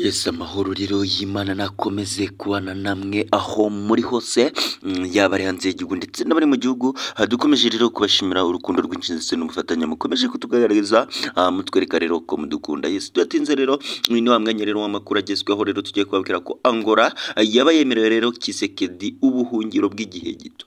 Yesu amahoro rero y'Imana nakomeze kubana namwe aho muri hose, yaba ari hanze y'igihugu ndetse n'abari mu gihugu. Dukomeje rero kubashimira urukundo rwinshi ndetse n'ubufatanye mukomeje kutugaragariza, mutwereka rero ko mudukunda. Yesu tudatinze rero, uyu ni wa mwanya rero w'amakuru agezweho. Rero tugiye kubabwira ko Angola yaba yemerewe rero Tshisekedi ubuhungiro bw'igihe gito.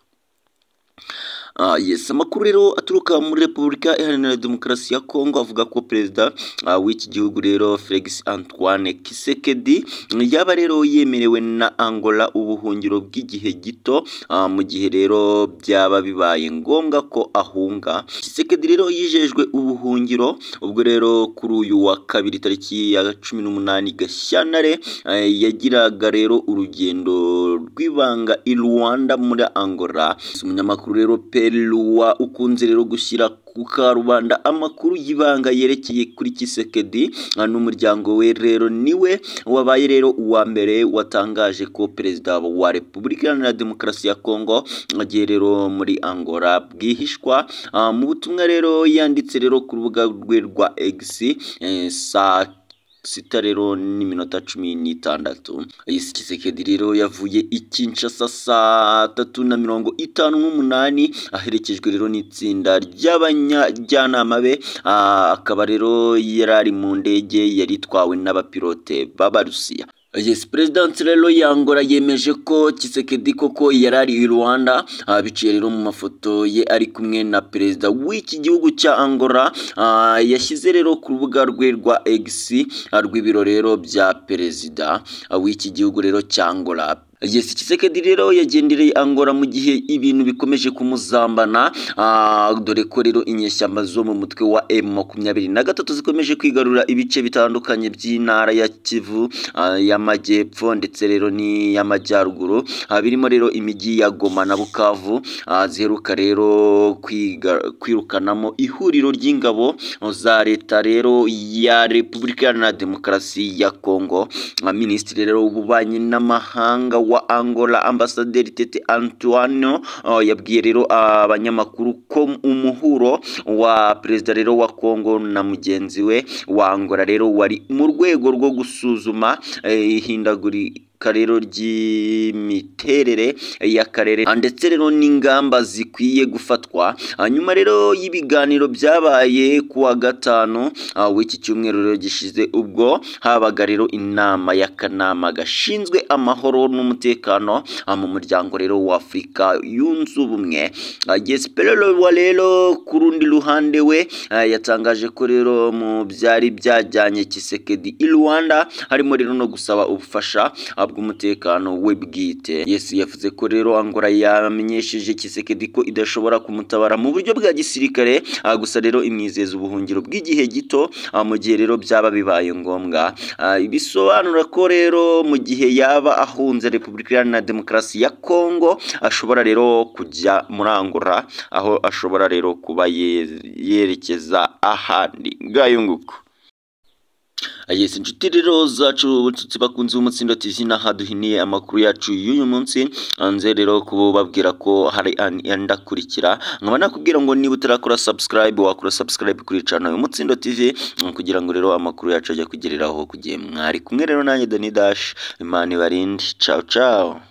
Yes, amakuru rero aturuka muri Repubulika Iharanira Demokarasi ya Kongo avuga ko perezida w'iki gihugu rero Felix Antoine Tshisekedi yaba rero yemerewe na Angola ubuhungiro bw'igihe gito, mu gihe rero byaba bibaye ngombwa ko ahunga. Tshisekedi rero yijejwe ubuhungiro ubwo rero kuri uyu wa kabiri tariki ya 18 Gashyantare yagiraga rero urugendo rw'ibanga i Rwanda muri Angola. Umunyamakuru rero Pelua ukunze rero gushyira ku karubanda amakuru y'ibanga yerekeye kuri Tshisekedi n'umuryango we rero niwe wabaye rero uwa mbere watangaje ko perezida wa Repubulika Iharanira Demokarasi ya Kongo agiye rero muri Angola bwihishwa. Mu butumwa rero yanditse rero ku rubuga rwe rwa X saa 6 rero n'iminota 16, Tshisekedi rero yavuye i Kinshasa saa 3:58 aherekejwe rero n'itsinda ry'abanyajyanama be, akaba rero yari ari mu ndege yari itwawe n'abapilote b'Abarusiya. Yes, President rero ya Angola yemeje ko Tshisekedi koko yari ari i Rwanda, biciye rero mu mafoto ye ari kumwe na perezida w'iki gihugu cya Angola, yashyize rero ku rubuga rwe rwa X rw'ibiro rero bya perezida w'iki gihugu rero cya Angola. Yes, Tshisekedi rero yagendereye Angola mu gihe ibintu bikomeje kumuzambana, dore ko rero inyeshyamba zo mu mutwe wa M23 zikomeje kwigarura ibice bitandukanye by'intara ya Kivu y'Amajyepfo ndetse rero n'iy'Amajyaruguru, birimo rero imijyi ya Goma na Bukavu, ziheruka rero kwirukanamo ihuriro ry'ingabo za leta rero ya Repubulika Iharanira Demokarasi ya Kongo. Minisitiri rero w'ububanyi n'amahanga wa Angola Ambasaderi Tete Antoine yabwiye rero abanyamakuru ko umuhuro wa perezida rero wa Kongo na mugenzi we wa Angola rero wari mu rwego rwo gusuzuma ihindagurika rero ry'imiterere y'akarere ndetse rero n'ingamba zikwiye gufatwa. Nyuma rero y'ibiganiro byabaye kuwa gatanu w'iki cyumweru rero gishize, ubwo habaga rero inama y'akanama gashinzwe amahoro n'umutekano mu muryango rero wa Afurika yunze ubumwe. Pelua rero ku rundi ruhande we yatangaje ko rero mu byari byajyanye Tshisekedi i Rwanda harimo rero no gusaba ubufasha bw'umutekano we bwite. Yes, yavuze ko rero Angola yamenyesheje Tshisekedi ko idashobora kumutabara mu buryo bwa gisirikare, gusa rero imwizeza ubuhungiro bw'igihe gito mu gihe rero byaba bibaye ngombwa. Bisobanura ko rero mu gihe yaba ahunze Repubulika Iharanira Demokarasi ya Kongo ashobora rero kujya muri Angola, aho ashobora rero kuba yerekeza ahandi. Ngayo nguko. Yes, inshuti rero zacu, inshuti bakunze Umutsindo TV, naha duhiniye amakuru yacu y'uyu munsi. Nze rero kubabwira ko hari andakurikira, nkaba nakubwira ngo niba utarakora subscribe wakora subscribe kuri channel Umutsindo TV kugira ngo rero amakuru yacu ajya kugereraho kugiye. Mwari kumwe rero nanjye Dani Dash, Imana ibarinde. Ciao ciao.